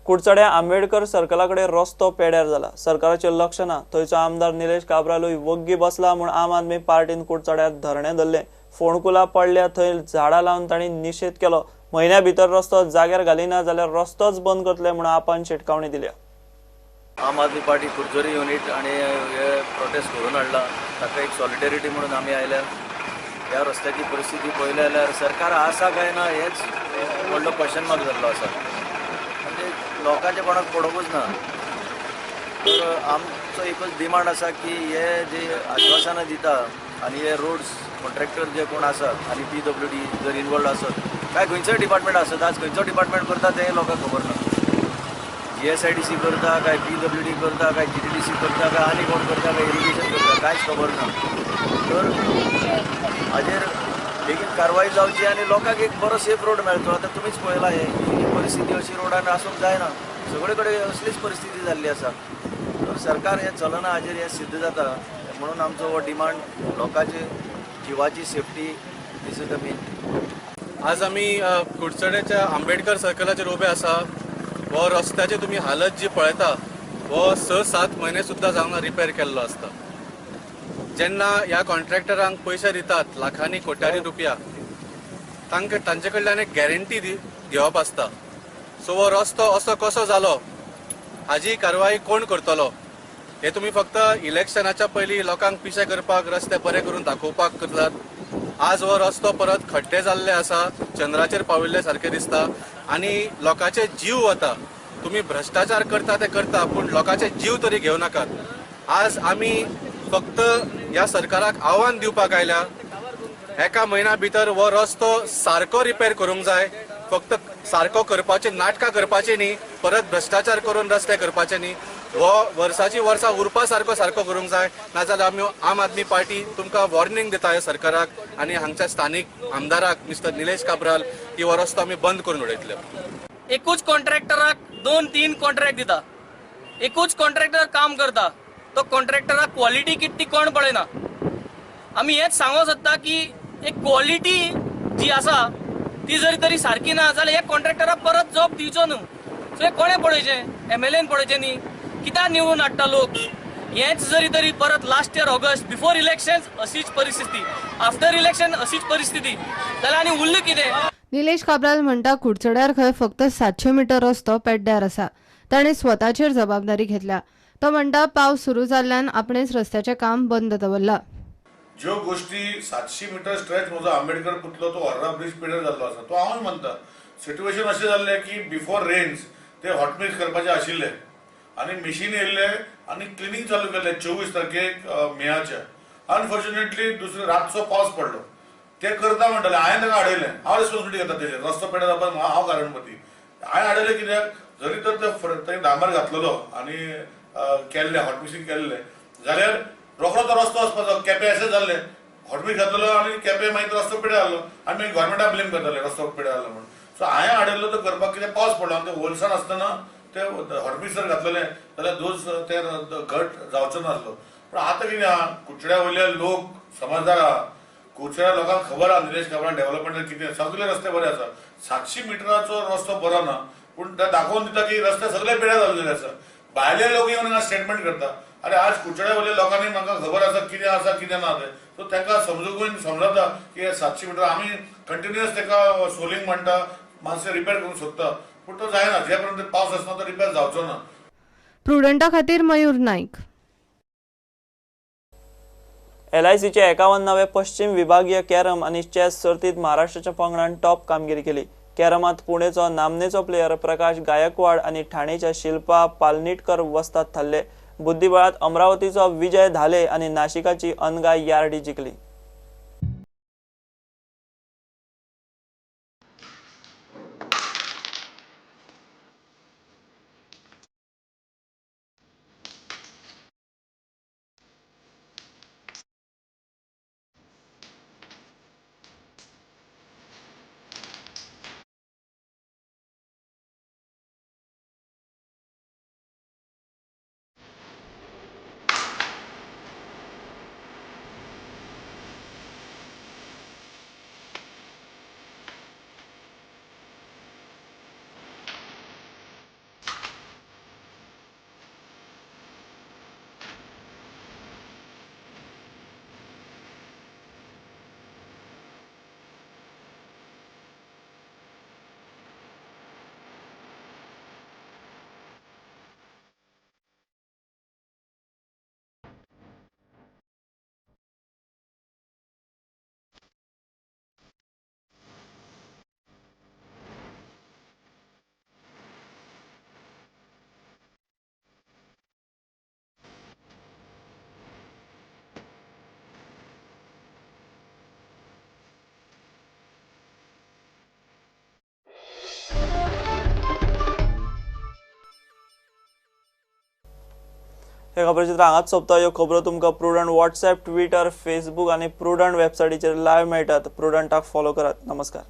कुडचड्या आंबेडकर सर्कला कडेन रस्तो पेड्यार जाला. सरकाराचें लक्ष ना. थंयचो आमदार निलेश काब्रालूय वग्गी बसला म्हूण आम आदमी पार्टीन कुडचड्यार धरणें धरलें. फोंडकुलां पडल्या थंय झाडां लावन तांणी निशेध केलो. म्हयन्या भितर रस्तो जाग्यार घालिना जाल्यार रस्तोच बंद करतले म्हूण आपान शिटकावणी दिल्या. आम आदमी पार्टी कुडचडी युनिट आनी हे प्रोटेस्ट घडोवन हाडला ताका एक सॉलिडेरिटी म्हणून आमी आयल्या. ह्या रस्त्याची परिस्थिती पळयली जाल्यार सरकार आसा काय ना हेच व्हडलो क्वेश्चन मार्क जाल्लो आसा. म्हणजे लोकांचे कोणाक पडोवंकूच ना. तर आमचो एकूच डिमांड आसा की हे जे आश्वासनां दिता आनी हे रोड्स कॉन्ट्रॅक्टर जे कोण आसात आनी PWD जर इनवॉल्ड आसत काय खंयचोय डिपार्टमेंट आसत, आज खंयचो डिपार्टमेंट करता तें लोकांक खबर ना. GSIDC करता काय PWD करता काय GTDC करता काय आनी कोण करता काय इरिगेशन करता कांयच खबर ना. तर हाजेर बेगीन कारवाय जावची आनी लोकांक एक बरो सेफ रोड मेळचो. आतां तुमीच पळयला हे परिस्थिती अशी रोडान आसूंक जायना. सगळे कडेन असलीच परिस्थिती जाल्ली आसा. तर सरकार हें चलना हाजेर हें सिद्ध जाता. म्हणून आमचो हो डिमांड लोकांचे जिवाची safety this is the main. आज आमी कुडचड्याच्या आंबेडकर सर्कलाचेर उबे आसा. हो रस्त्याची तुमी हालत जी पळयता हो 6-7 म्हयने सुद्दां जावना रिपेर केल्लो आसता. जेन्ना ह्या कॉन्ट्रॅक्टरांक पयशे दितात लाखांनी कोट्यांनी रुपया, तांकां तांचे कडल्यान एक गॅरंटी घेवप आसता. सो हो रस्तो असो कसो जालो हाजी कारवाई कोण करतलो हे तुमी फक्त इलेक्शनाच्या पयलीं लोकांक पिशे करपाक रस्ते बरे करून दाखोवपाक करतात. आज हो रस्तो परत खड्डे जाल्ले आसा, चंद्राचेर पाविल्ले सारके दिसता आनी लोकांचे जीव वता. तुमी भ्रश्टाचार करता ते करता पूण लोकांचे जीव तरी घेवं नाकात. आज आमी फक्त ह्या सरकाराक आव्हान दिवपाक आयल्या, एका म्हयन्या भितर हो रस्तो सारको रिपेर करूंक जाय. फक्त सारको करपाचे नाटकां करपाचे न्ही, परत भ्रश्टाचार करून रस्ते करपाचे न्ही. हो वर्साची वर्सां उरपा सारको सारको करूंक जाय, नाजाल्यार आमी आम आदमी पार्टी तुमकां वॉर्निंग दिता ह्या सरकाराक आनी हांगच्या स्थानीक आमदाराक मिस्टर निलेश काब्राल की हो रस्तो आमी बंद करून उडयतले. एकूच कॉन्ट्रॅक्टराक 2-3 कॉन्ट्रॅक्ट दिता, एकूच कॉन्ट्रॅक्टर काम करता, तो कॉन्ट्रॅक्टराक क्वॉलिटी कितें ती कोण पळयना. आमी हेच सांगूंक सोदता की एक क्वॉलिटी जी आसा ती जरी तरी सारकी ना जाल्यार ह्या कॉन्ट्रॅक्टराक परत जॉब दिवचो न्हू. सो हें कोणें पळोवचें? MLAन पळोवचें न्ही. कित्याक निवडून हाडटा लोक? हेच जरी तरी परत last year August before election अशीच परिस्थिती, आफ्टर इलेक्शन अशीच परिस्थिती जाल्यार आनी उरलें कितें? निलेश काब्राल म्हणटा कुडचड्यार खंय फक्त 700 मीटर रस्तो पेड्ड्यार आसा. ताणें स्वताचेर जबाबदारी घेतल्या. तो म्हणटा पावस सुरू जाल्ल्यान आपणेच रस्त्याचें काम बंद दवरलां. ज्यो गोष्टी 700 मीटर स्ट्रेच म्हजो आंबेडकर पुतलो तो हर्रा ब्रिज पेड्यार जाल्लो आसा. तो हांवूय मानता. सिट्युएशन अशें जाल्लें की बिफोर रेन्स ते हॉटमिक्स करपाचे आशिल्ले आनी मशीन येयल्ले आनी क्लिनींग चालू केल्लें 24 तारखेक मेयाच्या. अनफॉर्च्युनेटली दुसरे रातचो पावस पडलो. ते करता म्हणटाले, हांवें ताका हाडयलें. हांव रिस्पॉन्सिबिलिटी घेता तेजेर. रस्तो पेड्यार जावपाक हांव कारणपती. हांवें हाडयलें कित्याक जरी तर ते थंय डांबर घातलेलो आनी केल्लें हॉटमिक्सिंग केल्लें जाल्यार रोखडो तो रस्तो वचपाचो. केपें अशें जाल्लें, हॉटमिक्स घातलेलो आनी केपें मागीर रस्तो पेड्यार जालो आनी मागीर गव्हर्मेंटाक ब्लेम करताले रस्तो पेड्यार जालो म्हणून. सो हांवें हाडयल्लो तो करपाक कित्याक पावस पडलो आनी ते होलसाण आसतना ते हॉटमिक्सर घातलेले जाल्यार those ते घट जावचो नासलो. पूण आतां कितें आहा, कुडचड्या वयले लोक समजदार आहा. कुडचड्या लोकांक खबर आहा निलेश काब्राल डेव्हलपमेंट कितें, सगळे रस्ते बरे आसा. 700 मिटराचो रस्तो बरो ना पूण ते दाखोवन दिता की रस्ते सगळे पेड्यार जाल्लेले आसा. भायले लोक येवन हांगा स्टेटमेंट करता. अरे आज कुडचड्या वयल्या लोकांनी म्हाका खबर आसा कितें आसा कितें ना तें. सो तांकां समजून समजता की 700 मिटर आमी कंटिन्युअस ताका सोलिंग म्हणटा, मातशें रिपेर करूंक सोदता पूण तो जायना. जे पर्यंत पावस आसना तो रिपेर जावचो ना. प्रुडंटा खातीर मयूर नाईक. LICचे 51व्या पश्चिम विभागीय कॅरम आनी चेस सर्तीत महाराष्ट्राच्या पंगडान टॉप कामगिरी केली. कॅरमात पुणेचो नामनेचो प्लेयर प्रकाश गायकवाड आनी ठाणेच्या शिल्पा पालनिटकर वस्ताद थारले. बुद्धिबळात अमरावतीचो विजय धाले आनी नाशिकाची अनगा यार्डी जिखली. हे खबरचित्र हांगाच सोंपता. ह्यो खबरो तुमकां प्रुडंट वॉट्सएप, ट्विटर, फेसबूक आनी प्रुडंट वेबसायटीचेर लायव्ह मेळटात. प्रुडंटाक फॉलो करात. नमस्कार.